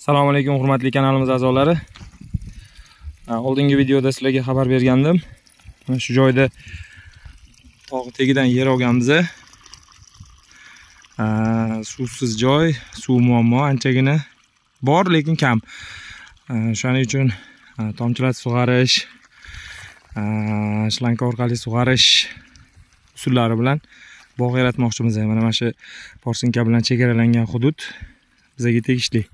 Assalomu alaykum hurmatli kanalimiz a'zolari. Oldingi videoda sizlarga xabar bergandim. Mana shu joyda tog' tagidan yer olganmiz. Suvsiz joy, suv muammo anchagina bor, lekin kam. Shuning uchun tomchilatib sug'arish, shlanka orqali sug'arish usullari bilan bog' yaratmoqchimiz. Mana shu Porsinka bilan chegaralangan hudud bizga tegishli.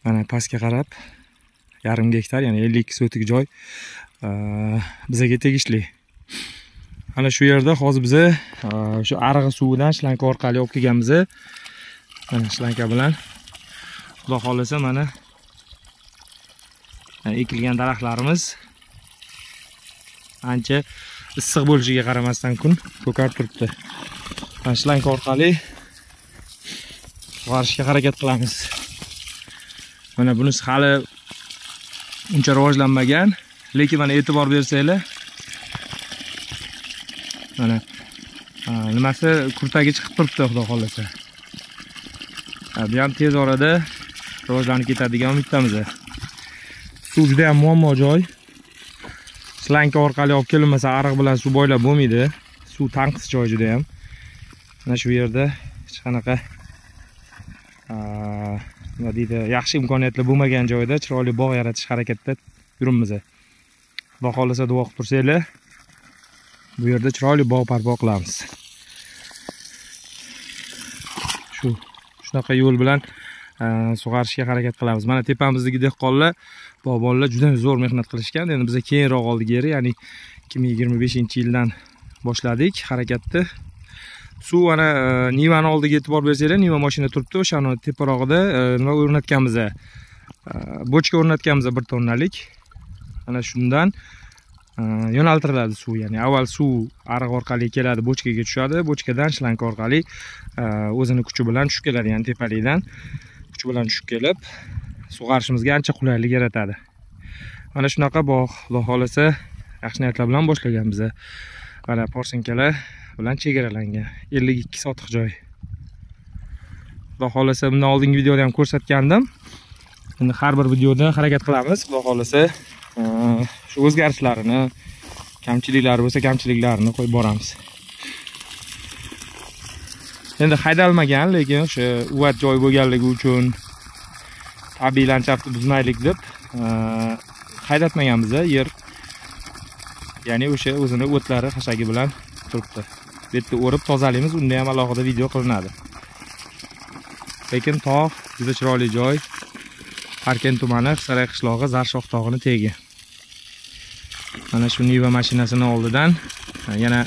Mana pastga qarab yarim gektar, ya'ni 52 sotik joy bizga tegishli. Mana shu yerda hozir biz shu arig'i suvidan shlanka orqali olib kelganmiz. Mana shlanka bilan Xudo xolasa mana ekilgan daraxtlarimiz ancha issiq bo'lishiga qaramasdan kun ko'karib turibdi. Mana shlanka orqali sug'arishga harakat qilamiz. Mana bunisi hali uncha rivojlanmagan, lekin mana e'tibor bersanglar, mana nimasi kurtagi chiqib turibdi, Xudo xolasa. Bu ham tez orada rivojlanib ketadigan umiddamiz. Suv juda ham muammo joy. Shlanka orqali olib kelinmasa ariq bilan suv boylab bo'lmaydi. Suv tanqis joy juda ham. Mana shu yerda hech qanaqa nima deydi, yaxshi imkoniyatlar bo'lmagan joyda chiroyli bog' yaratish harakatida yuribmiz. Xudo xolasa duo qilib tursanglar, bu yerda chiroyli bog' barpo qilamiz. Shunaqa yo'l bilan sug'arishga harakat qilamiz. Mana tepamizdagi dehqonlar, bog'bonlar juda zo'r mehnat qilishgan. Endi biz keyinroq oldik yeri, ya'ni 2025-yildan boshladik harakatni. Suv ana Nivani oldiga e'tibor bersanglar, Niva mashina turibdi, o'shani teparog'ida nima o'rnatganmiz? Bochka o'rnatganmiz 1 tonnalik. Ana shundan yo'naltiriladi suv, ya'ni avval suv ariq orqali keladi, bochkaga tushadi, bochkadan shlanka orqali o'zini kuchi bilan tushib keladi, ya'ni tepalikdan kuchi bilan tushib kelib sug'arishimizga ancha qulaylik yaratadi. Mana shunaqa bog', Xudo xolasa yaxshi niyatlar bilan boshlaganmiz. Mana porsinkalar bilan chegaralangan 52 sotix joy. Xudo xolasa bundan oldingi videoda ham ko'rsatgandim. Endi har bir videoda harakat qilamiz, Xudo xolasa shu o'zgarishlarini, kamchiliklari bo'lsa kamchiliklarini qo'yib boramiz. Endi haydalmagan, lekin o'sha uvat joy bo'lganligi uchun tabiiy landshaftni buzmaylik deb haydatmaganmiz yer. Ya'ni o'sha o'zini o'tlari, xashagi bilan turibdi. Bu yerda o'rib tozalaymiz, unda ham alohida video qilinadi. Lekin tog' juda chiroyli joy. Parkent tumani, Saray qishlog'i, Zarshox tog'ining tegi. Mana shu Niva mashinasini oldidan yana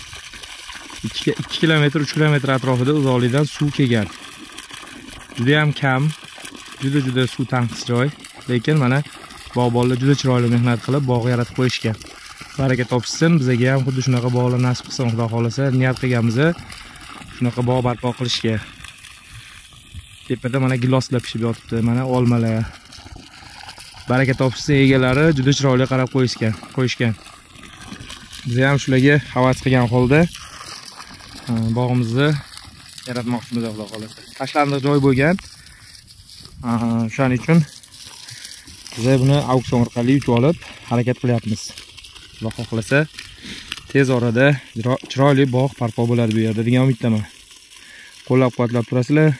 2 kilometr, 3 kilometr atrofida uzoqlikdan suv kelgan. Juda ham kam, juda suv tanqis joy, lekin mana bog'bonlar juda chiroyli mehnat qilib bog' yaratib qo'yishgan. Baraka topishsin, bizga ham xuddi shunaqa bog'lar nasib qilsin, Xudo xolasa. Niyat qilganmiz shunaqa bog' barpo qilishga. Tepada mana giloslar pishib yotibdi, mana olmalar. Baraka topishsin, egalari juda chiroyli qarab qo'yishgan. Biz ham shularga havas qilgan holda bog'imizni yaratmoqchimiz, Xudo xolasa. Tashlandiq joy bo'lgan. Shuning uchun biz buni auksion orqali yutib olib harakat qilyapmiz. Xudo xohlasa tez orada chiroyli bog' barpo bo'ladi bu yerda degan umiddaman. Qo'llab-quvvatlab turasizlar.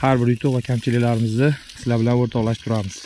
Har bir yutuq va kamchiliklarimizni sizlar bilan o'rtoqlashib turamiz.